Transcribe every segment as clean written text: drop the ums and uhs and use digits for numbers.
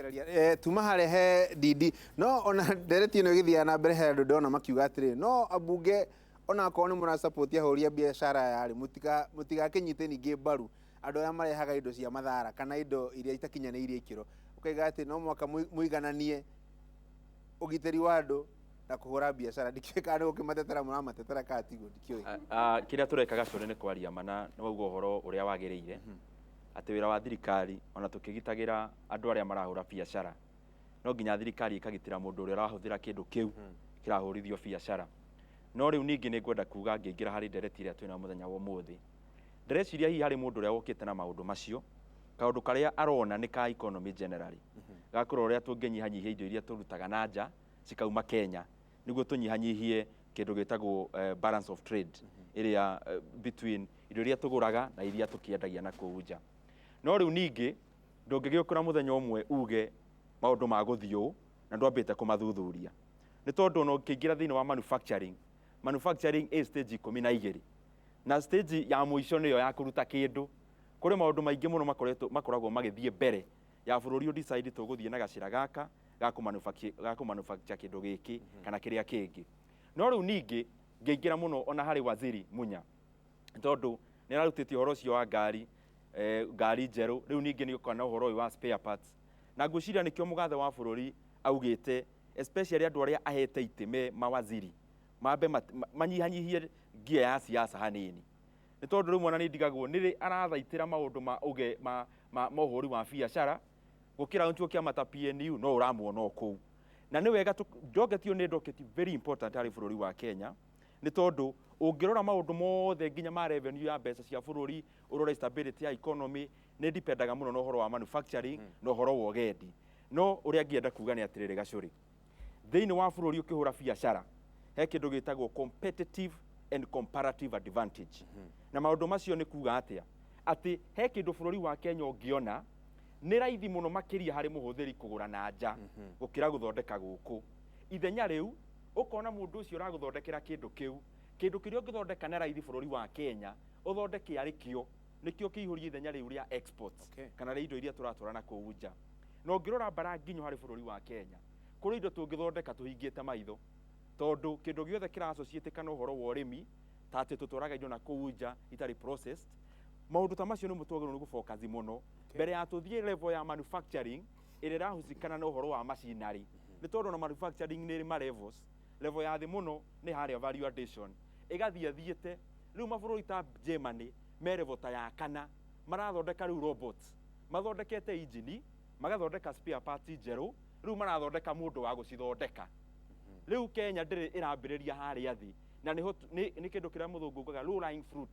Tũgũcokereria tuma harĩa he Ndindi, no ona ndereti ĩno ĩgĩthiaga na mbere, he andũ ndona makiuga atĩrĩ, no ambunge ona akorwo nĩ mũra support ahũri a biacara aya rĩ, mũtigakĩnyite ningĩ mbaru andũ arĩa marehaga indo cia mathara kana indo iria itakinyanĩirie ikĩro. Ũkaiga atĩ no mũhaka mũigananie ũgitĩri wa andũ na kũhũra biacara. Ndikĩũĩ kana nĩ gũkĩmatetera mũramatetera kana tiguo, ndikĩũĩ. Kĩrĩa tũreka, Gacũrĩ, nĩ kwaria mana, nĩ wauga ũhoro ũrĩa wagĩrĩire, atĩ wĩra wa thirikari, ona tũkĩgitagĩra andũ arĩa marahũra biacara, no nginya thirikari ĩkagitĩra mũndũ ũrĩa ũrahũthĩra kĩndũ kĩu kĩrahũrithio biacara. No rĩu ningĩ nĩ ngwenda kuga, ngĩingĩra harĩ ndereti ĩrĩa twĩna mũthenya wa ũmũthĩ, ndĩreciria hihi harĩ mũndũ ũrĩa wokĩte na maũndũ macio, kaũndũ karĩa arona nĩ ka economy generally, gakũrora ũrĩa tũngĩnyihanyihia indo iria tũrutaga na nja cikauma Kenya, nĩguo tũnyihanyihie kĩndũ gĩtagwo balance of trade ĩrĩa between indo iria tũgũraga na iria tũkĩendagia na kũu nja. No rĩu ningĩ ndũngĩgĩũkĩra mũthenya ũmwe uge maũndũ ma gũthiĩ ũũ na ndwambĩte kũmathuthuria, nĩ tondũ ona ũkĩingĩra thĩinĩ wa manufacturing, manufacturing ĩ stage 12, na stage ya mũico nĩyo ya kũruta kĩndũ. Kũrĩ maũndũ maingĩ mũno makoretwo makoragwo magĩthiĩ mbere ya bũrũri ũdecide tũgũthiĩ na gacĩra gaka ga kũmanufacture kĩndũ gĩkĩ kana kĩrĩa kĩngĩ. No rĩu ningĩ ngĩingĩra mũno ona harĩ waziri Munya, tondũ nĩ ararutĩtie ũhoro ũcio wa ngari, ngari njerũ, rĩu ningĩ nĩ ũkona ũhoro ũyũ wa spare parts, na ngwĩciria nĩkĩo mũgathe wa bũrũri augĩte especially andũ arĩa ahete itĩ me mawaziri mambe manyihanyihie ngia ya siasa hanini, nĩ tondũ rĩmwe ona nĩ ndigagwo nĩrĩ arathaitĩra maũndũ ma ũge ma ũhũri wa biacara gũkĩra nchuo kĩama ta PNU, no ũramuona o kũu. Na nĩ wega docket ĩyo nĩ docket very important harĩ bũrũri wa Kenya, nĩ tondũ ũngĩrora maũndũ mothe nginya ma revenue ya mbeca cia bũrũri, ũrore stability ya economy, nĩ dipendaga mũno na ũhoro wa manufacturing na ũhoro wa ũgendi. No ũrĩa ngĩenda kuga nĩ atĩrĩrĩ, Gacũrĩ, thĩinĩ wa bũrũri ũkĩhũra biacara he kĩndũ gĩtagwo competitive and comparative advantage. Na maũndũ macio nĩ kuga atĩa? Atĩ he kĩndũ bũrũri wa Kenya ũngĩona nĩ raithi mũno makĩria harĩ mũhũthĩri kũgũra na nja gũkĩra gũthondeka gũkũ. Ithenya rĩu ũkona mũndũ ũcio ũragũthondekera kĩndũ kĩu, kĩndũ kĩrĩa ũngĩthondeka na raithi bũrũri wa Kenya, ũthondeke arĩ kĩo nĩkĩo kĩihũrie ithenya rĩu rĩa exports kana rĩa indo iria tũratwara na kũu nja. Na ũngĩrora mbara nginyo harĩ bũrũri wa Kenya, kũrĩ indo tũngĩthondeka tũhingĩte maitho, tondũ kĩndũ gĩothe kĩra associate na ũhoro wa ũrĩmi, ta atĩ tũtwaraga indo na kũu nja itarĩ processed, maũndũ ta macio nĩmo twagĩrĩirwo nĩ gũfocus mũno mbere ya tũthiĩ level ya manufacturing ĩrĩa ĩrahusikana na ũhoro wa machinery, nĩ tondũ na manufacturing nĩ ĩrĩ ma levels. Level ya thĩ mũno nĩ harĩa value addition, ĩgathiĩ athiĩte. Rĩu mabũrũri ta Germany me level ta ya kana, marathondeka rĩu robots, mathondekete engine, magathondeka spare parts njerũ, rĩu marathondeka mũndũ wa gũcithondeka. Rĩu Kenya ndĩrĩ ĩrambĩrĩria harĩa thĩ, na nĩho nĩ kĩndũ kĩrĩa mũthũngũ ugaga low lying fruit,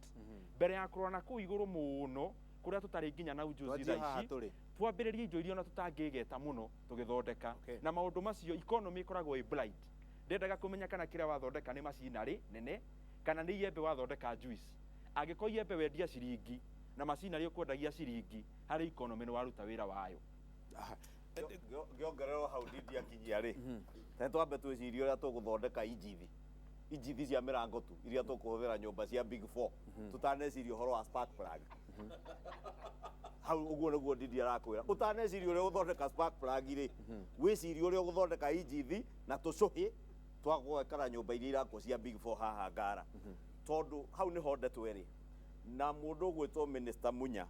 mbere ya kũrora na kũu igũrũ mũno kũrĩa tũtarĩ nginya na ujuzi. Twanjie thaa haha ici tũrĩ. Twambĩrĩrie indo iria ona tũtangĩgeta mũno tũgĩthondeka. Na maũndũ macio, economy ĩkoragwo ĩ blind, ndendaga kũmenya kana kĩrĩa wathondeka nĩ machinery nene kana nĩ iembe wathondeka juice. Angĩkorwo iembe wendia ciringi na machinery ũkwendagia ciringi, harĩ economy nĩ waruta wĩra wayo. Ngĩongererwo hau ndindi akinyia rĩ, te twambe twĩcirie ũrĩa tũgũthondeka injithi, injithi cia mĩrango tu iria tũkũhũthĩra nyũmba cia big four, tũtaneciria ũhoro wa spark plug. Hau ũguo nĩguo ndindi arakwĩra, ũtaneciria ũrĩa ũgũthondeka spark plug rĩ, wĩcirie ũrĩa ũgũthondeka injithi na tũcũhĩ twa gwekara nyũmba iria irakwo cia big four haha Ngara, tondũ hau nĩho ndeto ĩrĩ. Na mũndũ ũgwĩtwo Minister Munya,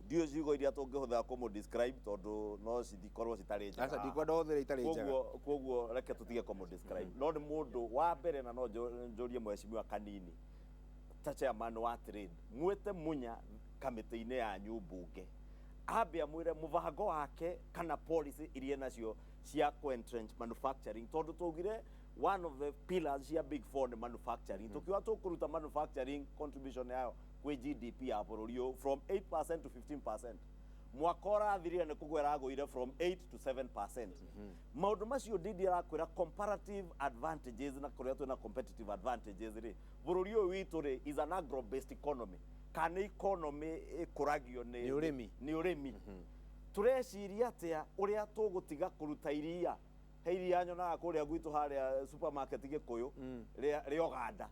ndiũĩ ciugo iria tũngĩhũthĩra kũmũ describe, tondũ no cithikorwo citarĩ njega. Aca, ndikwenda ũhũthĩre itarĩ njega. Koguo reke tũtige kũmũ describe, no nĩ mũndũ wa mbere, na no njũrie mheshimiwa kanini ta chairman wa trade, mwĩte Munya kamĩtĩ-inĩ yanyu mbunge, ambe amwĩre mũbango wake kana policy iria nacio cia kũ-entrench manufacturing, tondũ twaugire one of the pillars cia big four nĩ manufacturing. Tukiuga tũkũruta manufacturing contribution yayo kwĩ GDP ya bũrũri ũyũ from 8% to 15%, mwaka ũrathirire nĩ kũgwa ĩragũire from 8 to 7%. Maũndũ macio ndindi arakwĩra comparative advantages na kũrĩa twĩna competitive advantages rĩ, bũrũri ũyũ witũ rĩ is an agro based economy, kana nĩ economy ĩkũragio nĩ Nĩ ũrĩmi. Nĩ ũrĩmi. Tũreciria atĩa ũrĩa tũgũtiga kũruta iria? He iria nyonaga kũrĩa gwitũ harĩa supermarket Gĩkũyũ rĩa Ũganda.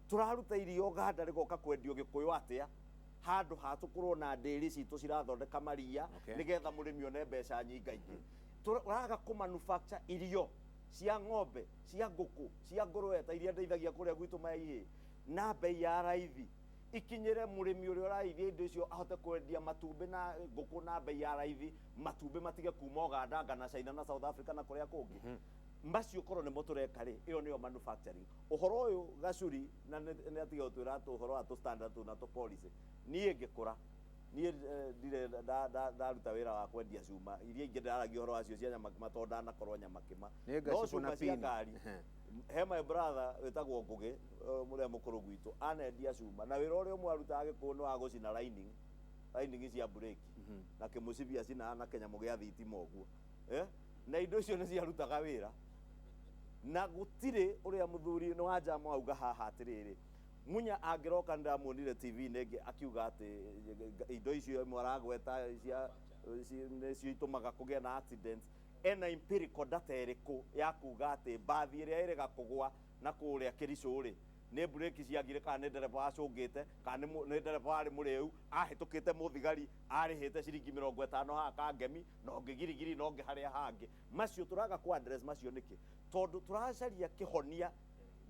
Tũraruta iria Ũganda rĩgoka kwendio Gĩkũyũ atĩa? Handũ ha tũkorwo na ndĩri citũ cirathondeka maria nĩgetha mũrĩmi one mbeca nyingaingĩ. Tũraga kũ manufacture irio cia ng'ombe, cia ngũkũ, cia ngũrwe ta iria ndeithagia kũrĩa gwitũ Maihĩ na bei ya raithi, ikinyĩre mũrĩmi ũrĩa ũrarĩithia indo icio ahote kwendia matumbĩ na ngũkũ na bei ya raithi, matumbĩ matige kuma Uganda na China na South Africa na kũrĩa kũngĩ. Macio korwo nĩmo tũreka rĩ, ĩyo nĩyo manufacturing. Ũhoro ũyũ Gacuri na nĩ atige gũtwĩra atĩ ũhoro wa tũ standard tũ na tũ policy. Niĩ ngĩkũra, niĩ ndirĩ ndaruta wĩra wa kwendia cuma iria ingĩ ndĩraragia ũhoro wacio cia Nyamakĩma tondũ ndanakorwo Nyamakĩma. No cuma cia ngari, he my brother wĩtagwo Ngũgĩ, mũrĩa mũkũrũ gwitũ, anendia cuma na wĩra ũrĩa ũmwe arutaga Gĩkũyũ nĩ wa gũcina lining cia breki na kĩmũcibi acinaga na kĩnyamũ gĩa thitima ũguo, na indo icio nĩ ciarutaga wĩra na gũtirĩ ũrĩa mũthuri nĩ wa njama auga haha atĩrĩrĩ, Munya angĩroka nĩndĩramuonire TV-inĩ ĩngĩ akiuga atĩ indo icio imwe aragweta cia nĩcio itũmaga kũgĩa na accidents. Ena empirical data ĩrĩkũ ya kuga atĩ mbathi ĩrĩa ĩrĩga kũgwa na kũrĩa Kericho rĩ, nĩ breki ciagire kana nĩ ndereba wacũngĩte kana nĩ ndereba warĩ mũrĩu ahĩtũkĩte mũthigari arĩhĩte ciringi 50 haha Kangemi na ũngĩ girigiri na ũngĩ harĩa hangĩ. Macio tũraga kũ address macio nĩkĩ? Tondũ tũracaria kĩhonia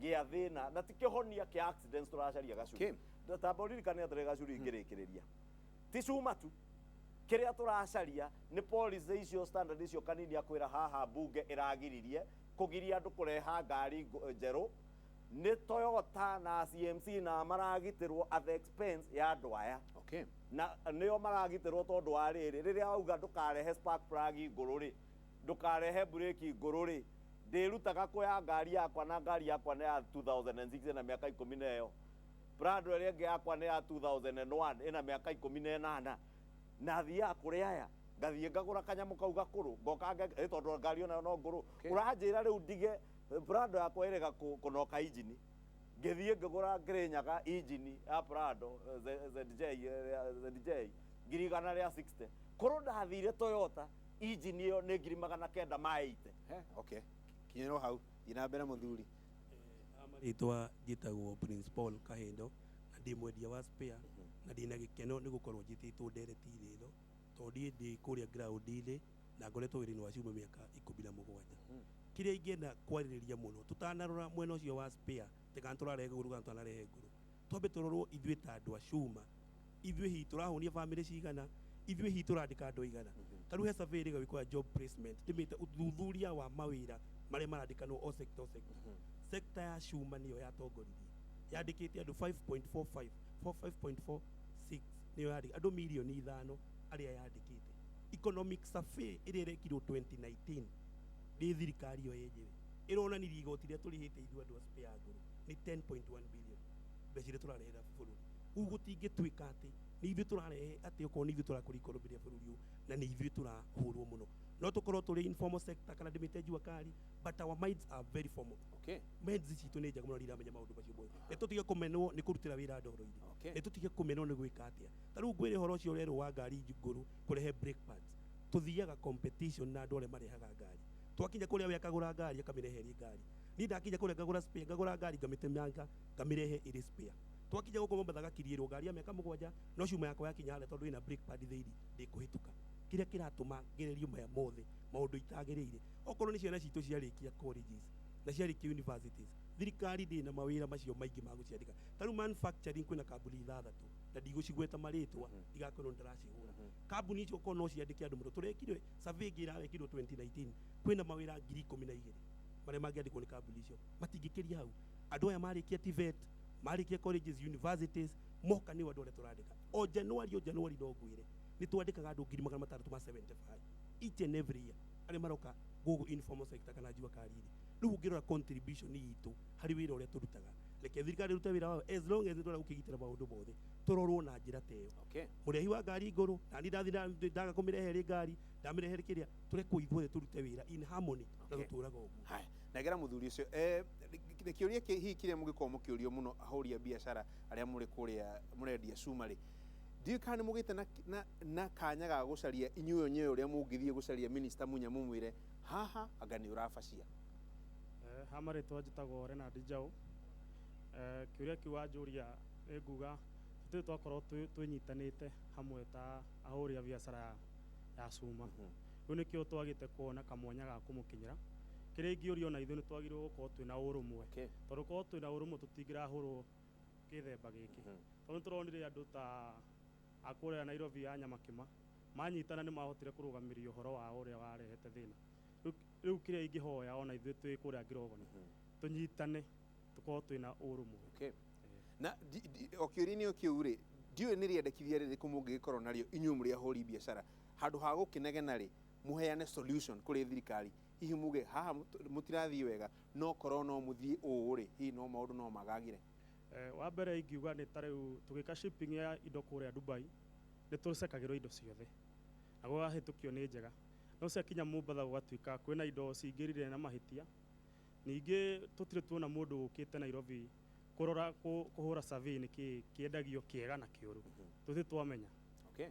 gĩa thĩna na ti kĩhonia kĩa accidents tũracaria Gacuri. Tamba ũririkane atĩrĩ Gacuri ngĩrĩkĩrĩria, ti cuma tu kĩrĩa tũracaria nĩ policy icio standard icio kanini akwĩra haha mbunge ĩragiririe kũgiria andũ kũreha ngari njerũ nĩ Toyota na CMC na maragitĩrwo at the expense ya andũ aya. Na nĩo maragitĩrwo tondũ wa rĩrĩ, rĩrĩa wauga ndũkarehe spark plug ngũrũ rĩ, ndũkarehe breki ngũrũ rĩ, ndĩrutaga kũ ya ngari yakwa na ngari yakwa nĩ ya 2006 ĩna mĩaka 10 na ĩyo, Prado ĩrĩa ĩngĩ yakwa nĩ ya 2001 ĩna mĩaka 18, na thiaga kũrĩ aya ngathiĩ ngagũra kanyamũ kau gakũrũ ngoka tondũ ngari onayo no ngũrũ. Ũranjĩra rĩu ndige Prado yakwa ĩrĩga kũnoka injini, ngĩthiĩ ngĩgũra Kirinyaga injini ya Prado ZJ, ZJ 160,000. Korwo ndathire Toyota injini ĩyo nĩ 980,000. Okay, kinyĩrwo hau, thiĩ na mbere mũthuri. Marĩtwa njĩtagwo Prince Paul Kahendo na ndĩ mwendia wa spare na ndĩna gĩkeno nĩ gũkorwo njĩtĩtwo ndereti-inĩ ĩno tondũ niĩ ndĩ kũrĩa ground-inĩ na ngoretwo wĩra-inĩ wa cuma mĩaka 17. Kĩrĩa ingĩenda kwarĩrĩria mũno tũtanarora mwena ũcio wa spare atĩ kana tũrarehe ngũrũ kana tũtanarehe ngũrũ, twambe tũrorwo ithuĩ ta andũ a cuma, ithuĩ hihi tũrahũnia bamĩrĩ cigana, ithuĩ hihi tũrandĩka andũ aigana. Ta rĩu he survey ĩrĩga gwĩkwo ya job placement, ndĩmĩte ũthuthuria wa mawĩra marĩa marandĩkanwo o sector o sector. Sector ya cuma nĩyo yatongoririe, yandĩkĩte andũ 5.45, 5.46 nĩyo yandĩka andũ mirioni 5 arĩa yandĩkĩte. Economic survey ĩrĩa ĩrekirwo 2019 nĩ thirikari yo yenyewe ĩronanirie igoti rĩrĩa tũrĩhĩte ithuĩ andũ a spare ngũrũ nĩ 10.1 billion, mbeca iria tũrarehera bũrũri. Rĩu gũtingĩtuĩka atĩ nĩ ithuĩ tũrarehe atĩ okorwo nĩ ithuĩ tũrakũria economy ya bũrũri ũyũ na nĩ ithuĩ tũrahũrwo mũno. No tũkorwo tũrĩ informal sector kana ndĩmĩte jua kali, but our minds are very formal. Minds citũ nĩ njega mũno, iramenya maũndũ macio mothe. Nĩ tũtige kũmenwo nĩ kũrutĩra wĩra ndoro-inĩ. Nĩ tũtige kũmenwo nĩ gwĩka atĩa. Ta rĩu ngwĩre ũhoro ũcio ũrerwo wa ngari ngũrũ kũrehe brake pads, tũthiaga competition na andũ arĩa marehaga ngari. Twakinya kũrĩa we akagũra ngari akamĩrehe ĩrĩ ngari, niĩ ndakinya kũrĩa ngagũra spare, ngagũra ngari ngamĩtemanga ngamĩrehe ĩrĩ spare. Twakinya gũkũ Mombatha gakiriĩrwo ngari ya mĩaka 7, no cuma yakwa yakinya harĩa tondũ ĩna brake pad thĩinĩ ndĩkũhĩtũka. Kĩrĩa kĩratũma ngererio maya mothe maũndũ itagĩrĩire, okorwo nĩ ciana citũ ciarĩkia colleges na ciarĩkia universities, thirikari ndĩ na mawĩra macio maingĩ ma gũciandĩka. Ta rĩu manufacturing kwĩna kambuni ithathatũ na ndigũcigweta marĩtwa ndigakorwo ndĩracihũra. Kambuni icio okorwo no ciandĩke andũ mũno, tũrekire survey ĩngĩ ĩrawekirwo 2019, kwĩna mawĩra 12,000 marĩa mangĩandĩkwo nĩ kambuni icio, matingĩkĩria hau. Andũ aya marĩkia TVET, marĩkia colleges, universities, moka nĩo andũ arĩa tũrandĩka o January o January. No ngwĩre nĩ twandĩkaga andũ 675,000 each and every year arĩa maroka gũkũ informal sector kana jua kali. Rĩu ũngĩrora contribution itũ harĩ wĩra ũrĩa tũrutaga, reke thirikari ĩrute wĩra wayo as long as nĩ gũkĩgitĩra maũndũ mothe, tũrorwo na njĩra ta ĩyo. Mũrehi wa ngari ngũrũ na niĩ ndathi ndaga kũmĩrehe rĩ ngari ndamĩrehe kĩrĩa, tũrekwo ithuothe tũrute wĩra in harmony na tũtũraga ũguo. Haya, negera mũthuri ũcio, kĩũria hihi kĩrĩa mũngĩkorwo mũkĩũrio mũno ahũri a biacara arĩa mũrĩ kũrĩa mũrendia cuma rĩ, ndiũĩ kana nĩ mũgĩte na kanya ga gũcaria inyuĩ enyewe ũrĩa mũngĩthiĩ gũcaria minister Munya mũmwĩre haha anga nĩ ũrabacia. Ha marĩtwa njĩtagwo Renard Njaũ. Kĩũria kĩu wanjũria nĩ nguga Tũtirĩ twakorwo twĩnyitanĩte hamwe ta ahũri a biacara ya cuma. Rĩu nĩkĩo twagĩte kuona kamwanya ga kũmũkinyĩra. Kĩrĩa ingĩũria ona ithuĩ nĩ twagĩrĩirwo gũkorwo twĩna ũrũmwe, tondũ korwo twĩna ũrũmwe tũtingĩrahũrwo kĩthemba gĩkĩ, tondũ nĩ tũronire andũ ta a kũrĩa Nairobi ya Nyamakĩma manyitana nĩ mahotire kũrũgamĩria ũhoro wao ũrĩa warehete thĩna. Rĩu kĩrĩa ingĩhoya ona ithuĩ twĩ kũrĩa Ngirogoni tũnyitane, tũkorwo twĩna ũrũmwe. Okay. Na o kĩũria-inĩ o kĩu rĩ, ndiũĩ nĩ rĩendekithia rĩrĩkũ mũngĩgĩkorwo narĩo inyuĩ mũrĩ ahũri biacara, handũ ha gũkĩnegena rĩ, mũheane solution kũrĩ thirikari, hihi muge haha mũtirathiĩ wega, no korwo no mũthiĩ ũũ rĩ, hihi no maũndũ no magagĩre? Wa mbere ingiuga nĩ ta rĩu tũgĩka shipping ya indo kũrĩa Dubai, nĩ tũcekagĩrwo indo ciothe na gũgahĩtũkio nĩ njega, no ciakinya Mombatha gũgatuĩka kwĩna indo cingĩrire na mahĩtia. Ningĩ tũtirĩ tuona mũndũ ũkĩte Nairobi kũrora kũhũra survey nĩkĩ kĩendagio kĩega na kĩũru, tũtirĩ twamenya. Okay.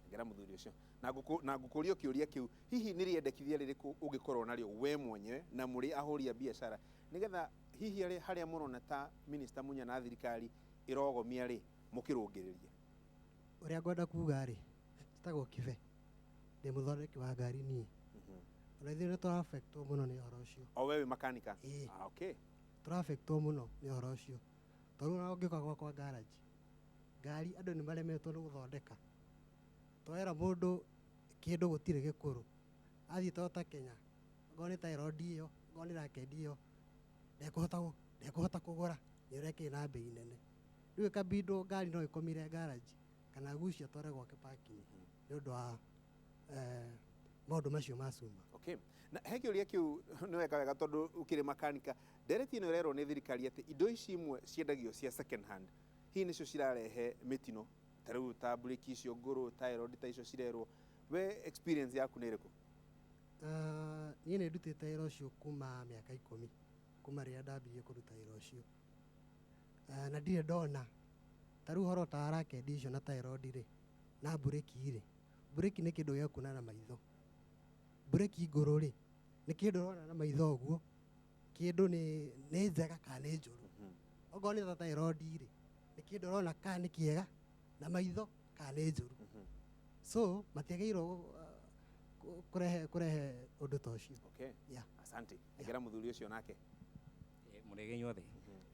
Ngera mũthuri ũcio na ngũkũria kĩũria kĩu, hihi nĩ rĩendekithia rĩrĩkũ ũngĩkorwo narĩo we mwenyewe na mũrĩ ahũri a biacara, nĩgetha hihi harĩa mũrona ta Minister Munya na thirikari ĩrogomia rĩ, mũkĩrũngĩrĩrie? Ũrĩa ngwenda kuga rĩ, njĩtagwo Kibe, ndĩ mũthondeki wa ngari niĩ. Ona ithuĩ nĩ tũrafectwo mũno nĩ ũhoro ũcio. O we wĩ makanika? Ĩĩ. Ah, okay. Tũrafectwo mũno nĩ ũhoro ũcio, tondũ ona ũngĩũka gwakwa garage, ngari andũ nĩ maremetwo nĩ gũthondeka. Twera mũndũ kĩndũ gũtirĩ gĩkũrũ, athiĩ Toyota Kenya, okorwo nĩ tie rod ĩyo, okorwo nĩ racket ĩyo, ndekũhota kũgũra, nĩ ũrĩa kĩ na mbei nene. Rĩu ĩkabindwo ngari no ĩkomire garage kana agucie atware gwake parking nĩ ũndũ wa maũndũ macio ma cuma. Okay. Na he kĩũria kĩu nĩ weka wega tondũ ũkĩrĩ makanika. Ndereti ĩno ĩrerwo nĩ thirikari atĩ indo ici imwe ciendagio cia second hand hihi nĩcio cirarehe mĩtino, ta rĩu ta breki icio ngũrũ, tie rod ta icio cirerwo. We experience yaku nĩ ĩrĩkũ? Niĩ nĩ ndutĩte wĩra ũcio kuma mĩaka 10, kuma rĩrĩa ndambirie kũruta wĩra ũcio. Na ndirĩ ndona ta rĩu ũhoro ta racket icio na tie rod rĩ, na breki rĩ, breki nĩ kĩndũ gĩa kuona na maitho. Breki ngũrũ rĩ, nĩ kĩndũ ũrona na maitho ũguo, kĩndũ nĩ njega kana nĩ njũru. Okorwo nĩ ta tie rod rĩ, nĩ kĩndũ ũrona kana nĩ kĩega na maitho kana nĩ njũru. So matiagĩrĩirwo kũrehe ũndũ ta ũcio. Okay. Yeah. Asante. Ngera mũthuri ũcio nake. Mũrĩge inyuothe.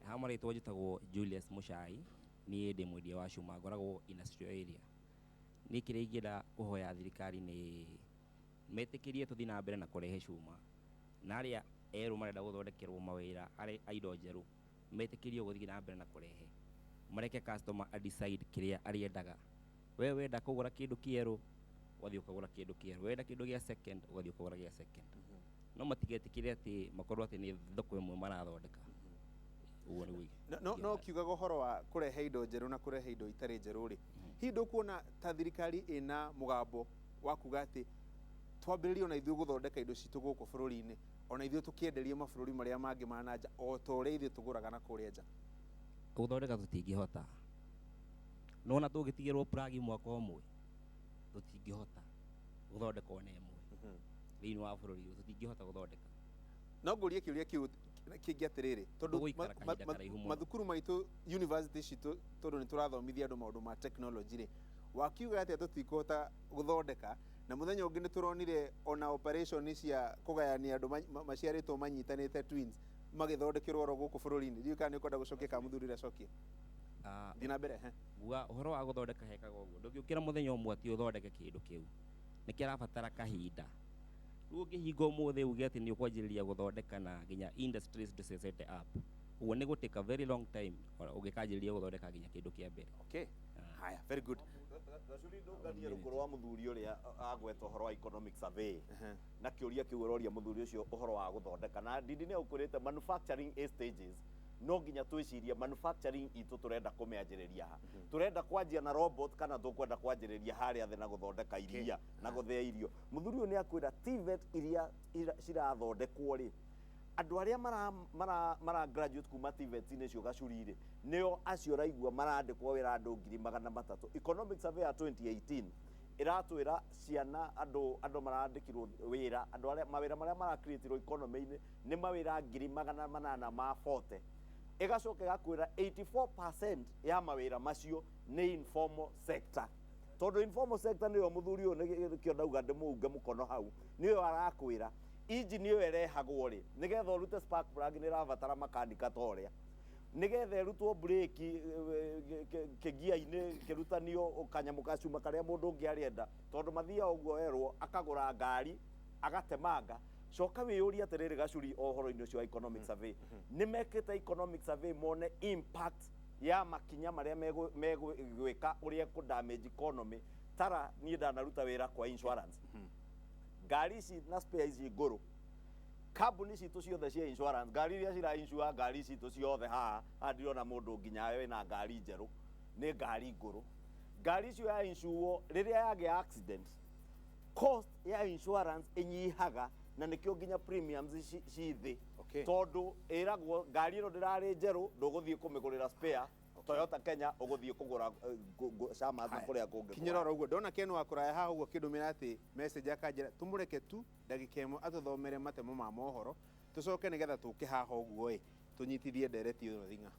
Ha marĩtwa njĩtagwo Julius Muchai, niĩ ndĩ mwendia wa cuma, ngoragwo industrial area. Niĩ kĩrĩa ingĩenda kũhoya thirikari nĩ metĩkĩrie tũthiĩ na mbere na kũrehe cuma, na arĩa erũ marenda gũthondekerwo mawĩra arĩ a indo njerũ metĩkĩrio gũthiĩ na mbere na kũrehe, mareke customer a decide kĩrĩa arĩendaga. We wenda kũgũra kĩndũ kĩerũ, ũgathiĩ ũkagũra kĩndũ kĩerũ, wenda kĩndũ gĩa second, ũgathiĩ ũkagũra gĩa second. No matigetĩkĩre atĩ makorwo atĩ nĩ thoko ĩmwe marathondeka. Ũguo nĩguo No kiugaga ũhoro wa kũrehe indo njerũ na kũrehe indo itarĩ njerũ rĩ, hihi ndũkuona ta thirikari ĩna mũgambo wa kuga atĩ twambĩrĩrie ona ithuĩ gũthondeka indo citũ gũkũ bũrũri-inĩ, ona ithuĩ tũkĩenderie mabũrũri marĩa mangĩ ma na nja o ta ũrĩa ithuĩ tũgũraga na kũrĩa nja? Gũthondeka tũtingĩhota, no ona tũngĩtigĩrwo plug mwaka ũmwe tũtingĩhota gũthondeka ona ĩmwe thĩinĩ wa bũrũri ũyũ, tũtingĩhota gũthondeka. No ngũrie kĩũria kĩu kĩngĩ atĩrĩrĩ, tondũ Tũgũikara kahinda karaihu mũno. mathukuru maitũ, university citũ, tondũ nĩ tũrathomithia andũ maũndũ ma technology rĩ, wakiuga atĩa tũtikũhota gũthondeka, na mũthenya ũngĩ nĩ tũronire ona operation cia kũgayania andũ maciarĩtwo manyitanĩte twins magĩthondekerwo oro gũkũ bũrũri-inĩ. Ndiũĩ kana nĩ ũkwenda gũcokia kana mũthuri ũrĩa acokie. Thiĩ na mbere, he. Nguga ũhoro wa gũthondeka hekaga ũguo, ndũngĩũkĩra mũthenya ũmwe atĩ ũthondeke kĩndũ kĩu, nĩ kĩrabatara kahinda. Rĩu ũngĩhinga ũmũthĩ uge atĩ nĩ ũkwanjĩrĩria gũthondeka na nginya industries to set up, ũguo nĩ gũ take a very long time ũngĩkanjĩrĩria gũthondeka nginya kĩndũ kĩa mbere. Okay. Haya, very good. Gacuri ndũnganie rũkũ rwa mũthuri ũrĩa agweta ũhoro wa economic survey na kĩũria kĩu ũroria mũthuri ũcio ũhoro wa gũthondeka, na Ndindi nĩ ũkwĩrĩte manufacturing a stages, no nginya twĩcirie manufacturing itũ tũrenda kũmĩanjĩrĩria ha, tũrenda kwanjia na robot kana tũkwenda kwanjĩrĩria harĩa thĩ na gũthondeka iria na gũthĩa irio. Mũthuri ũyũ nĩ akwĩra TVET iria cirathondekwo rĩ, andũ arĩa mara graduate kuma TVET-inĩ icio Gacuri rĩ, nĩo acio ũraigua marandĩkwo wĩra andũ 300,000. Economic survey ya 2018 ĩratwĩra ciana andũ marandĩkirwo wĩra, andũ arĩa mawĩra marĩa maracreatirwo economy-inĩ nĩ mawĩra 840,000. Ĩgacoka ĩgakwĩra 84% ya mawĩra macio nĩ informal sector, tondũ informal sector nĩyo mũthuri ũyũ nĩkĩo ndauga ndĩmũunge mũkono hau, nĩyo arakwĩra injini ĩyo ĩrehagwo rĩ, nĩgetha ũrute spark plug nĩ ĩrabatara makanika ta ũrĩa, nĩgetha ĩrutwo breki kĩgia-inĩ kĩrutanio kanyamũ gacuma karĩa mũndũ ũngĩ arenda, tondũ mathiaga ũguo erwo akagũra ngari agatemanga. Coka wĩyũrie atĩrĩrĩ, Gacuri, o ũhoro-inĩ ũcio wa economic survey, nĩ mekĩte economic survey mone impact ya makinya marĩa megwĩka ũrĩa kũ damage economy? Tara niĩ ndanaruta wĩra kwa insurance, ngari ici na spare ici ngũrũ, kambuni citũ ciothe cia insurance, ngari iria cira insure ngari citũ ciothe haha haha, ndirona mũndũ nginya wĩna ngari njerũ, nĩ ngari ngũrũ. Ngari icio ya insure rĩrĩa yagĩa accident, cost ya insurance ĩnyihaga, na nĩkĩo nginya premiums ci thĩ, tondũ ĩragwo ngari ĩno ndĩrarĩ njerũ, ndũgũthiĩ kũmĩgũrĩra spare Toyota Kenya, ũgũthiĩ kũgũra Shamas na kũrĩa kũngĩ. Kinyĩra oro ũguo ndona Ken wa kũraya haha ũguo kĩndũmĩra atĩ message akanjĩra tũmũreke tu ndagĩka ĩmwe atũthomere matemo ma mohoro, tũcoke nĩgetha tũke haha ũguo ĩ tũnyitithie ndereti ĩno thing'a.